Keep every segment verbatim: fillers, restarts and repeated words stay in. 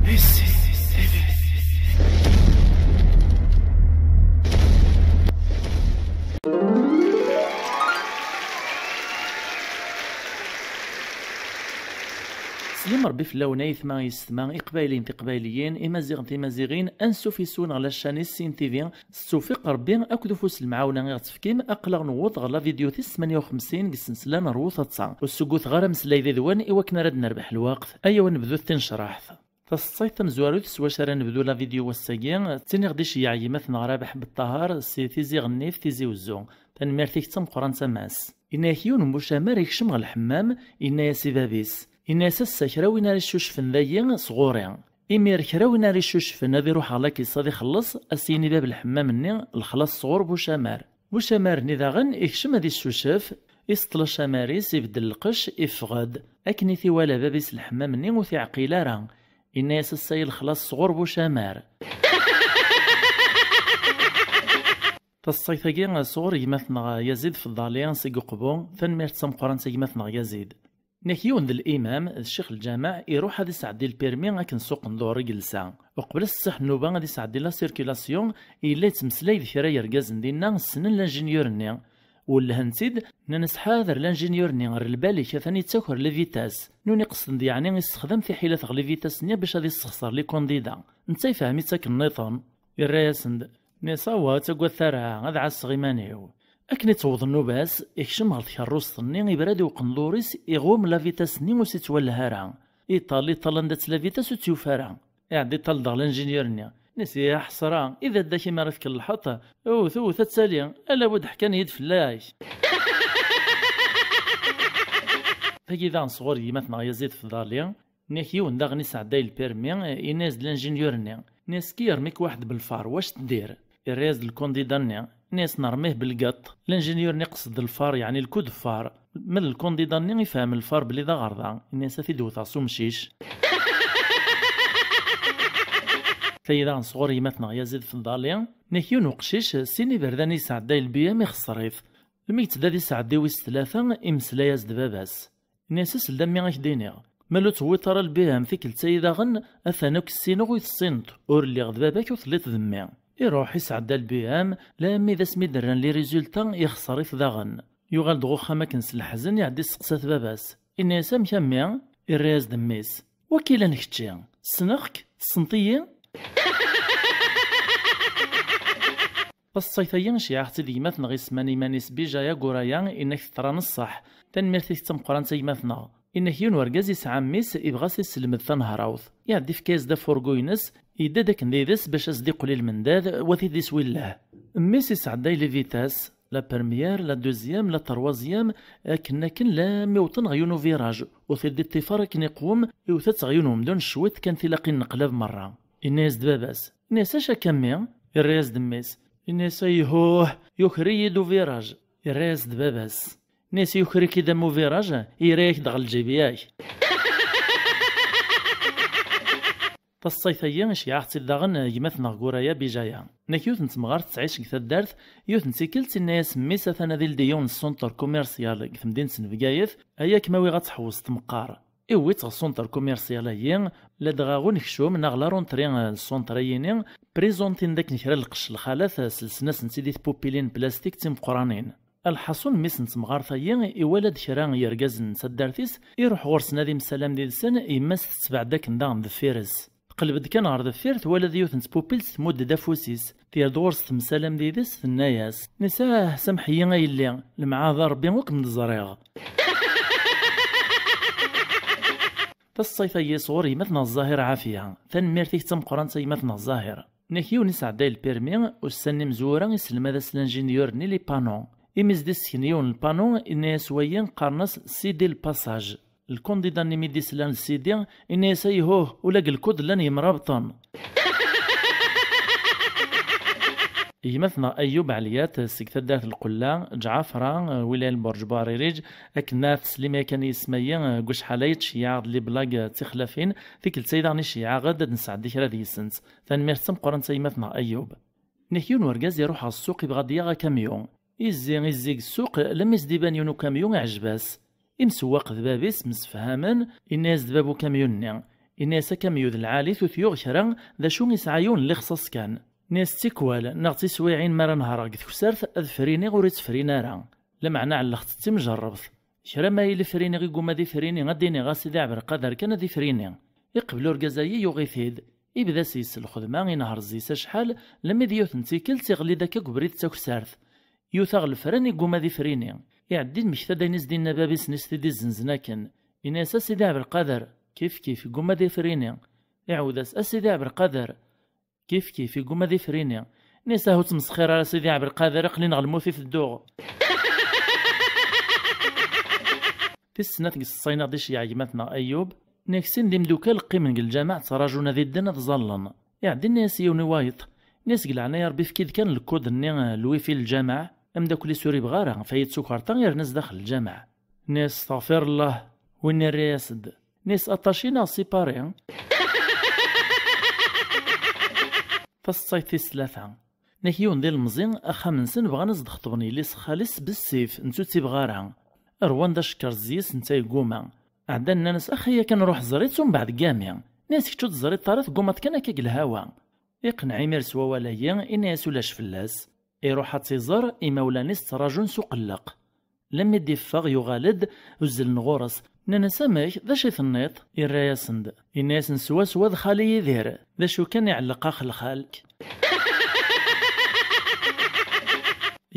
Slim Rebbi fell-awen, ayetma yessetma, iqbayliyen tiqbayliyin, imaziɣen timaziɣin, ansuf yes-wen ɣer la chaîne Sin T V, s tewfiq Rebbi akked ufus n lemɛawna i ɣ-tefkim, aql-aɣ newweḍ ɣer la vidéo tis tmanya u xemsin deg ssensla n Rwu Taḍsa. Ur ssugguteɣ ara ameslay did-wen i wakken ara d-nerbeḥ lweqt. Ayaw ad nebdut tinecraḥt. Taseḍsayt tamezwarut s wacu ara nebdu la vidéo wass-agi, ttiniɣ-d iceyyeɛ gma-tneɣ Rabeḥ Beṭṭahar si Tizi Ɣennif, Tizi Wezzu. Tanemmirt-ik d tameqqrant a Mass. Yenna-yak yiwen n ucamar ikcem ɣer lḥemmam, yenna-yas i bab-is. Yenna-yas ass-a kra win ara icucfen dagi sɣur-i. Imir kra win ara icucfen ad iruḥ ɣer lakis ad ixelleṣ, ad s-yini bab lḥemmam-nni lexlaṣ sɣur bucamar. Bucamar-nni daɣen ikcem ad issucef, iseṭṭel acamar-is, ibeddel lqecc, iffeɣ-d. Akken i t-iwala bab-is lḥemmam-nni ur t-iɛqil ara. Yenna-yas ass-a i lexlaṣ sɣur bucamar. Taseḍsayt-agi sɣur gma-tneɣ Yazid Feḍḍali seg Uqbu, tanemmirt d tameqqrant a gma-tneɣ Yazid. Nek yiwen d limam, d ccix lǧameɛ, iruḥ ad isɛeddi lpirmi akken s uqendur i yelsa. Uqbel ad s-tṣaḥ nnuba ad isɛeddi la circulation, yella yettmeslay d kra yergazen dinna ssnen linjinyur-nni. Wellhen-t-id, nnan-as ḥader linjinyur-nni, err lbal-ik, atan yettaker les vitesses. Nuni qesden-d yeɛni yessexdam tiḥilat ɣer les vitesses-nni bac ad yessexṣer les candidats. Netta yefhem-itt akken nniḍen. Irra-yasen-d, nni-as awa, ur ttagadet ara, ad ɛasseɣ iman-iw. Akken i tewweḍ nnuba-s, ikcem ɣer tkerrust-nni, ibra-d i uqendur-is, iɣum la vitesse-nni ur s-ittwelleh ara. Iṭal, iṭal anda-tt la vitesse ur tt-yufi ara. Iɛedda iṭal-d ɣer linjinyur-nni. Nni-as, ya ḥesra, i d addak imi ara tkelleḥeḍ, wwet, wwet ad tali, ala wid ḥkan-iyi-d fell-ak. Tagi daɣen sɣur gma-tneɣ Yazid Fḍali, nni-ak yiwen daɣen isɛedday lpirmi, yenna-yas-d linjinyur-nni, nni-as ki yermi-k waḥed belfar, wac teddir? Irra-yas-d lkundida-nni, nni-as nermih belgaṭ. Linjinyur-nni qsed lfar, yeɛni lkud far. Ma d lkundida-nni ifhem lfar belli d aɣerda, yenna-as ad t-id-wteɣ s umcic. Tayi daɣen sɣur gma-tneɣ Yazid Fḍali, nni-ak yiwen uqcic, sin iberdan i yesɛedday lbiyam ixeṣṣer-it. Lmi yettedda ad isɛeddi wis tlata, imeslay-as-d baba-s. Yenna-as, sel-d a mmi ad k-d-iniɣ. Ma ur tewwiḍ ara lbiham tikkelt-ayi daɣen, atan akk ssineɣ ur tessineḍ, ur lliɣ d baba-k ur telliḍ d mmi. Iruḥ isɛedda lbiham, lammi d asmi d-rran les résultats yexṣer-it daɣen. Yuɣal-d ɣer uxxam akken s leḥzen, iɛedda isteqsa-t baba-s. Yenna-as, amek a mmi? Irra-yas-d mmi-s, wakila n kečči, ssneɣ-k, tessneḍ-iyi? Taseḍsayt-agi nceyyeɛ-tt-id gma-tneɣ isemman iman-is Bijaya Guraya, inna-k teḍra n ṣṣeḥ. Tanemmirt-ik d tameqqrant a gma-tneɣ. Inna-k yiwen urgaz yesɛa mmi-s, ibɣa a s-isselmed tanehrawt. Iɛedda ifka-yas-d afurgu-ines, yedda-d akken d yid-s bac a s-d-iqqel i lmendad, wa t-id-iswilleh. Mmi-s isɛedday les vitesses, la première, la deuxième, la troisième, akken akken lammi wwḍen ɣer yiwen uviraj, ur t-id-iṭṭif ara akken iqwem, iwet-as ɣer yiwen umdun cwiṭ kan tilaqin n qqlab merra. Inna-yas-d baba-s, inna-yas, acu akka mmi? Irra-yas-d mmi-s, inna-yas, ayhuh, yuker-iyi-d uviraj. Irra-yas-d baba-s, inna-yas, yuker-ik-id am uviraj, yerra-yak-d ɣer lǧib yak. Taseḍsayt-agi nceyyeɛ-tt-id daɣen gma-tneɣ Guraya Bijaya. Inna-k yiwet n temɣart tettɛic deg taddart, yiwet n tikkelt inna-yas mmi-s atan ad ildi yiwen n ssunṭer kumirsyal deg temdint n Bgayet, ay akken ma wiɣ ad tḥewwes tmeqqar. Iwwi-tt ɣer ssunṭer kumirsyal-agi, ladɣa unekcum neɣ la rentrée n ssunṭer-ayini, présentin-d akken kra n lqecc lxalat, selsen-asen-tt-id i tpupilin n plastik d timeqqranin. Lḥaṣun, mmi-s n temɣart-agi iwala-d kra n yergazen n taddart-is, iruḥ ɣur-sen ad imsalam did-sen, yemma-s tettbeɛ-d akken daɣen deffir-s. Teqleb-d kan ɣer deffir, twala-d yiwet n tpupilt tmudd-d afus-is. Tger-d ɣur-s temsalam did-s, tenna-yas, nni-as, ah, samḥ-iyi a yelli, lemɛada Rebbi ur kem-d-ẓriɣ. Taseḍsayt-agi sɣur gma-tneɣ Ẓahir Ɛafiya. Tanemmirt-ik d tameqqrant a gma-tneɣ Ẓahir. Inna-k yiwen isɛedday lpirmi, ussan n imezwura iselmad-as linjinyur-nni les panneaux. Imi s-d-issken yiwen lpanu, inna-yas wayi qqaren-as C D le passage. Lkundida-nni mi d-isla l C D, inna-yas, ayhuh, ula deg lkud llan yemrabṭen. Gma-tneɣ Ayub Ɛliyat seg taddart Lqella, Ǧɛafra, wilaya Lbuṛǧ Buɛririǧ, akken ad teslim yakan i yisem-ayi, deg wacḥal-a yettceyyiɛ-aɣ-d les blagues d tixlafin, tikkelt-ayi daɣen iceyyeɛ-aɣ-d ad nesɛeddi kra deg-sent. Tanemmirt d tameqqrant a gma-tneɣ Ayub. Nek yiwen urgaz iruḥ ɣer ssuq, ibɣa ad d-yaɣ akamyun. Izzi, izzi deg ssuq, lemmi s-d-iban yiwen ukamyun iɛjeb-as. Imsewwaq d bab-is msefhamen, inna-yas-d bab ukamyun-nni, Ini-as akamyun d lɛali-t ur t-yuɣ kra, d acu isɛa yiwen n lixṣaṣ kan. Ini-as d tikwal neɣ d tiswiɛin mi ara nehreɣ deg teksart ad friniɣ ur ittefrin ara. Lameɛna ɛelleɣ-tt d timjerrebt. Kra ma yili friniɣ igumma ad ifrini, ad d-iniɣ a Sidi Ɛebdelqader kan ad ifrini. Iqbel urgaz-ayi yuɣ-it-id. Ibda s-yes lxedma, inehher zzi-s acḥal, lemmi d yiwet n tikkelt iɣelli-d akka deg ubrid d taksart. Yewt-aɣ lefran, igumma ad ifrini. Iɛeddi d-mekta-d ayen i s-d-inna bab-is-nni s tid izzenzen akken. Ini-as a Sidi Ɛebdelqader, kif kif, igumma ad ifrini. Iɛawed-as a Sidi Ɛebdelqader, kif kif, igumma ad ifrini. Ini-as ah ur ttmesxir ara a Sidi Ɛebdelqader, aql-i neɣ lmut i tedduɣ. Tis snat deg seṣṣayen-aɣ-d iceyyeɛ gma-tneɣ Ayub. Nekk sin d imdukal qqimen deg lǧameɛ ttraǧun ad idden ad ẓallen. Iɛeddi ini-as yiwen i wayeṭ. Ini-as deg leɛnaya Rebbi efk-id kan lkud-nni, eh, lwifi n lǧameɛ. Amdakkel-is ur ibɣi ara, fa yettukerṭa irna zdaxel lǧameɛ. Ini-as steɣfir llah. Win irra-yas-d. Ini-as aṭaci neɣ sipari? Taseṭṭayt tis tlata. Nek yiwen d ilemẓi, axxam-nsen bɣan ad s-d-xeṭben yelli-s xali-s bessif, nettu tt-ibɣa ara. Rwan-d acekker zzi-s, netta yegguma. Ɛeddan nnan-as axi yakan ruḥ ẓer-itt umbeɛd ggami. Nnan-as kečč ur teẓriḍ ara, teggumaḍ kan akka deg lhawa. Iqneɛ imir s wawal-agi, ini-as ulac fell-as. Iruḥ ad tt-iẓer, imawlan-is ttraǧun s uqelleq. Lemmi d-iffeɣ yuɣal-d, uzzlen ɣur-s. Nnan-as amek, d acu i tenniḍ? Irra-yasen-d. Inna-yasen swaswa d xali Yidir. D acu kan iɛelleq ax lxalk.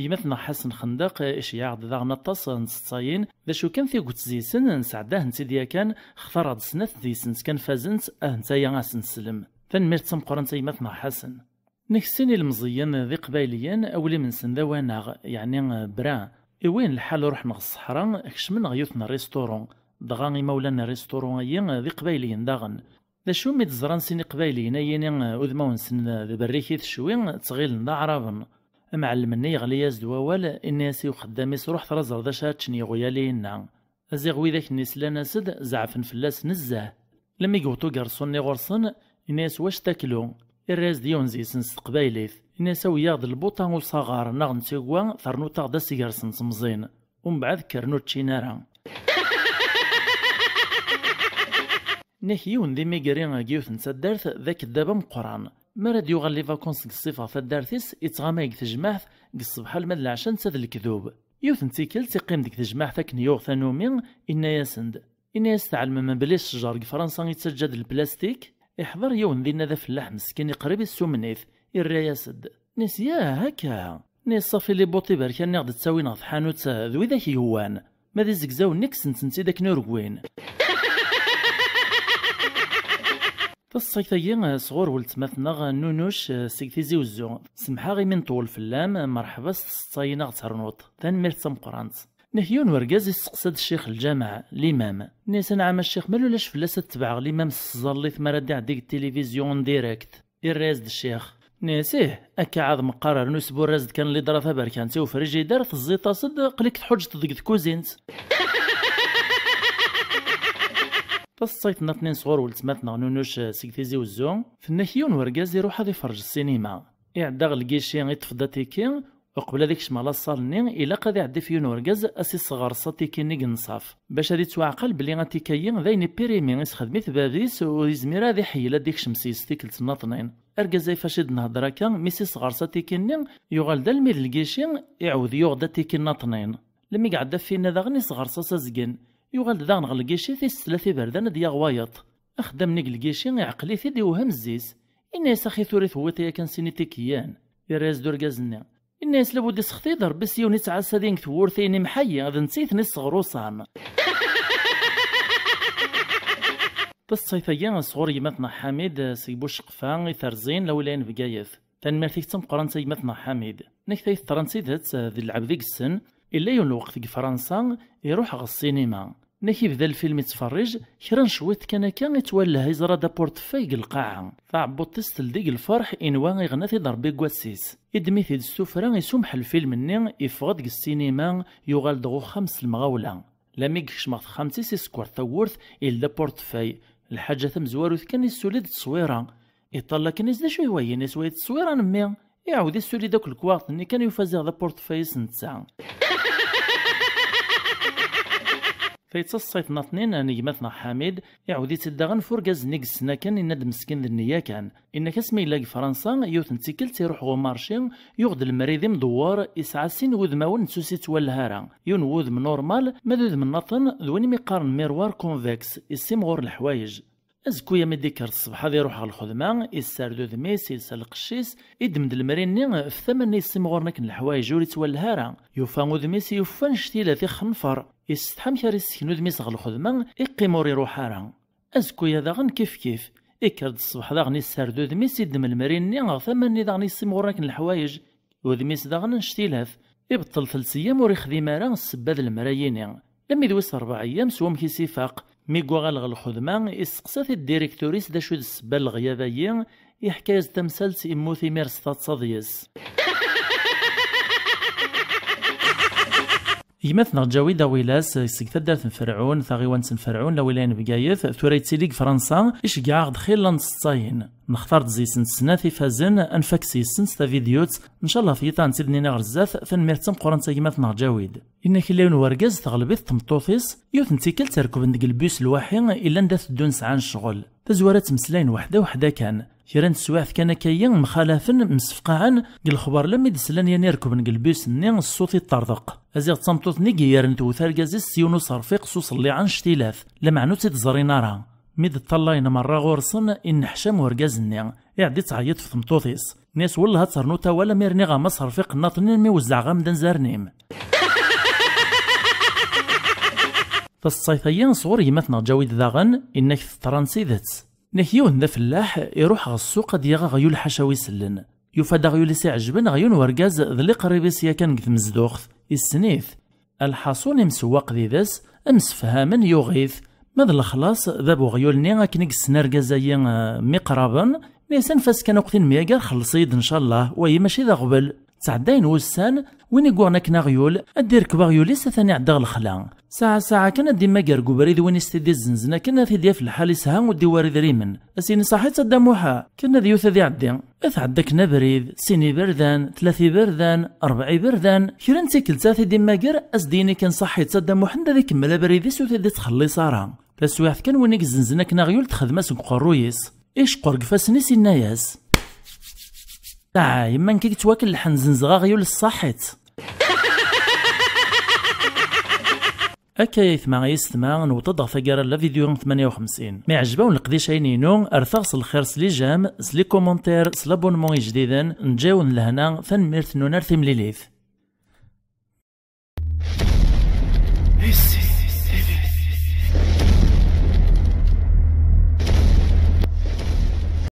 Gma-tneɣ Ḥasen Xendaq iceyyeɛ-aɣ-d daɣen aṭas n tseṭṭayin, d acu kan tiget deg-sen nesɛedda-tent-id yakan, xtareɣ-d snat deg-sent kan fazent, ahent-aya ad sen-nslem. Tanemmirt d tameqqrant a gma-tneɣ Ḥasen. Nek sin ilemẓiyen d iqbayliyen, awlim-nsen d awanaɣ, yeɛni, eh, bra. Iwin lḥal ruḥen ɣer ṣṣeḥra, kecmen ɣer yiwet n rristuru. Dɣa imawlan n rristuru-ayi d iqbayliyen daɣen. D acu mi d-ẓran sin iqbayliyen-ayi-ni, eh, udmawen-nsen d berrikit cwi, ttɣilen d aɛraben. Amɛellem-nni yeɣli-yas-d wawal, inna-yas i uxeddam-is ruḥ traẓer d acu ara ččen yiɣyal-inna. Aziɣ widak-nni slan-as-d, zeɛfen fell-as nezzeh. Lemmi yewweḍ ugerṣu-nni ɣur-sen, yenna-yas wac taklu? Irra-yas-d yiwen deg-sen s teqbaylit. Yenna-yas awi-yaɣ-d lbuṭa usaɣar neɣ n tigwa, ternuḍ-aɣ-d asegres n temẓin. Umbeɛd kkren ur ččin ara. Nek yiwen d imigri deg yiwet n taddart d akeddab ameqqran. Mi ara d-yuɣal les vacances deg ṣṣif ɣer taddart-is, ittɣama deg tejmaɛt, deg ṣṣbeḥ alma d leɛca netta d lekdub. Yiwet n tikkelt iqqim deg tejmaɛt akken yuɣ tanumi, inna-yasen-d. Ini-as tɛelmem belli ccjar deg Fransa yettaǧǧa-d lplastik? Iḥḍer yiwen dinna d afellaḥ meskin iqrib issumen-it, irra-yas-d. Nis yah, akka. Nis ṣafi libuṭ iberkan i ɣ-d-ttawin ɣer tḥanut d widak yehwan. Ma d izegzawen-nni kksen-tent-id akken ur gwin. Taṣṣayt-agi, eh, sɣur weltma-tneɣ Nunuc, eh, seg Tizi Uzzu. Semḥeɣ imi nṭewwel fell-am, eh, merḥba s tseṭṭayin aɣ-ternuḍ. Tanemmirt d tameqqrant. Nek yiwen wergaz isteqsa-d ccix n lǧameɛ, limam. Nni-as anɛam a ccix, ma lulac fell-as ad tebɛeɣ limam s tẓallit mi ara d-iɛeddi deg tilivizyu en direct? Irra-yas-d ccix. Nni-as ih, akka ɛad meqqar rnu sburraz-d kan lidra taberkant i ufrijider, teẓẓiḍ-as-d, aql-ik tḥuǧǧeḍ deg tkuzint. Taseḍsayt nniḍen sɣur weltma-tneɣ Nunuc seg Tizi Uzzu, tenna-k yiwen wergaz iruḥ ad iferrej ssinima. Iɛedda ɣer lgici, iṭṭef-d atiki, uqbel ad ikcem ɣer laṣal-nni, ilaq ad iɛeddi f yiwen urgaz, ad s-isseɣres atiki-nni deg nnṣaf, bac ad ittwaɛqal belli atiki-ayi d ayen ipirimi, isexdem-it bab-is, ur izmir ad iḥeyyel ad ikcem s-yes tikkelt nnaṭnin. Argaz-a ifac i d-nhedder akka, mi s-isseɣres atiki-nni, yuɣal-d almi d lgici, iɛawed yuɣ-d atiki nnaṭnin. Lmi iɛedda ɣef winna daɣen, isseɣres-as azgen. Yuɣal-d daɣen ɣer lgici tis tlata iberdan ad d-yaɣ wayeḍ. Axeddam-nni deg lgici iɛqel-it-id, iwhem zzi-s. Inna-yas axi tura i tewwiḍ yakan sin itikiyen. Irra-yas-d urgaz-nni. Inna-yas labud isexti-d Rebbi s yiwen ittɛassa din deg tewwurt-ayi imḥayyi, d netta i ten-isseɣrusan. Taseḍsayt-agi sɣur gma-tneɣ Ḥamid seg Buceqfa i Terzin, la wilaya n Bgayet. Tanemmirt-ik d tameqqrant a gma-tneɣ Ḥamid. Nek tayeḍ teḍran d tidet, d lɛebd i yessen, illa yiwen lweqt deg Fransa, iruḥ ɣer ssinima. Nek ibda lfilm ittferrij, kra n cwiṭ kan akka ittwelleh, iẓra-d aportefeuille deg lqaɛa. Taɛebbuḍt-is teldi deg lferḥ, inwa iɣna-t-id Rebbi deg wass-is. Iddem-it-id s tuffra, isummeḥ lfilm-nni, iffeɣ-d deg ssinima, yuɣal-d ɣer uxxam s lemɣawla. Lami yekcem ɣer texxamt-is, isekker tawwurt, ildi aportefeuille. Lḥaǧa tamezwarut kan, issuli-d tteswira. Iṭṭal akken-is d acu i wayen, iswa-yi tteswira n mmi. Iɛawed issuli-d akk lekwaɣeḍ-nni kan, yufa ziɣ d aportefeuille-is netta. Tayettaṣṣayt n Aṭnin n gma-tneɣ Ḥamid, iɛawed-itt-id daɣen f urgaz-nni i yessen akken, yenna-d meskin d nniya kan. Inna-k asmi yella deg Fransa, yiwet n tikkelt iruḥ ɣer umarci, yuɣ-d lemri d imdewwer, isɛa sin wudmawen nettu-s ittwallah ara. Yiwen n wudem normal, ma d udem nnaṭen d win imi qqaren miroir convexe, issimɣur leḥwayeǧ. Azekka-ya mi d-ikker ṣṣbeḥ ad iruḥ ɣer lxedma, issared udem-is, ilsa lqecc-is, iddem-d lemri-nni f tama-nni yessimɣuren akken leḥwayeǧ ur ittwallah ara. Yufa udem-is yufa annect-ilat ixenfer, isetḥa amek ara isken udem-is ɣer lxedma, iqqim ur iruḥ ara. Azekka-ya daɣen kif kif, ikker-d ṣṣbeḥ daɣen issared udem-is, iddem lemri-nni ɣer tama-nni daɣen yessimɣuren akken leḥwayeǧ, udem-is daɣen annect-ilat. Ibeṭṭel telt eyyam ur ixdim ara, ssebba d lemra-yini. Lammi d wis ṛebɛa eyyam s wamek i s-ifaq. Mi yuɣal ɣer lxedma, isteqsa-t-id direktur-is d acu i d ssebba n leɣyab-agi, iḥka-yas-d tamsalt, immut imir s taḍsa deg-s. Gma-tneɣ Ǧawid Awilas, seg taddart n Ferɛun, taɣiwant n Ferɛun, lawilaya n Bgayet, tura yettili deg Fransa, iceggeɛ-aɣ-d xilla n tseṭṭayin. Nextar-d deg-sent snat ifazen, ad nfak yes-sent tavidyut, ncallah tiṭ-a ad tt-id-nini ɣer zdat, tanemmirt d tameqqrant a gma-tneɣ Ǧawid. Inna-k illa yiwen wergaz teɣleb-it tmeṭṭut-is, yiwet n tikkelt rkubent deg lbus lwaḥi, illan da teddun sɛan ccɣel. Tazwara ttmeslayen weḥda weḥda kan. Kra n teswiɛt kan akka-yi, mxalafen, msefqaɛen, deg lexbar lammi d-slan yani rekben deg lbus-nni, ṣṣut iṭṭerḍeq. Aziɣ d tameṭṭut-nni i yerren tewwet argaz-is s yiwen userfiq s uṣelliɛ annect-ilat, lameɛna ur tt-id-ẓrin ara. Mi d-ṭṭallayen merra ɣur-sen, inneḥcam urgaz-nni, iɛedda ittɛeyyiḍ f tmeṭṭut-is. Nni-as wellah ad ternuḍ awal, mi rniɣ-am aserfiq nnaṭen almi wezzɛeɣ-am-d anzaren-im. Taseḍsayt-agi sɣur gma-tneɣ Ǧawid daɣen, inna-k teḍra n tidet. Inna-k yiwen d afellaḥ, iruḥ ɣer ssuq ad d-yaɣ aɣyul ḥaca wi sellen. Yufa-d aɣyul i s-iɛejben ɣer yiwen wergaz d liqrib-is yakan deg tmezduɣt, issen-it. Lḥaṣun imsewwaq did-s, msefhamen yuɣ-it. Ma d lexlaṣ, bab uɣyul-nni akken i yessen argaz-agi, eh, miqraben, nni-as anef-as kan aweqt-in myager, xelleṣ-iyi-d ncallah, wayi mačči d aɣbel. Ttɛeddayen wussan, win i yuɣen akken aɣyul, ad d-irkeb aɣyul-is atan iɛedda ɣer lexla. Saɛa saɛa kan ad d-immager deg ubrid win i s-t-id-izzenzen akken ad t-id-yaf lḥal isha ur d-iwar idrimen. Ad s-yini saḥit a Dda Muḥ, kan ad yut ad iɛeddi. Ad tɛedda akken abrid, sin iberdan, tlata iberdan, rebɛa iberdan, kra n tikkelt ad t-id-immager, ad s-d-yini kan saḥit a Dda Muḥend ad ikemmel abrid-is ur t-id-ittxelliṣ ara. Taswiɛt kan win i izzenzen akken aɣyul texdem-as deg uqerruy-is. Iceqqer deg ifassen-is inna-yas: "Aa, yemma nekk i yettwakellḥen zenzeɣ aɣyul s tṣaḥit." Akka ay tma ay yessetma, newweḍ-d ɣer taggara n la vidéo tmanya u xemsin. Mi ɛejbawen leqdic-a-inu, rret-aɣ s lxir s les j'aime, s les commentaires, s l'abonnement ijdiden, neǧǧa-yawen lehna, tanemmirt-nwen ar timlilit.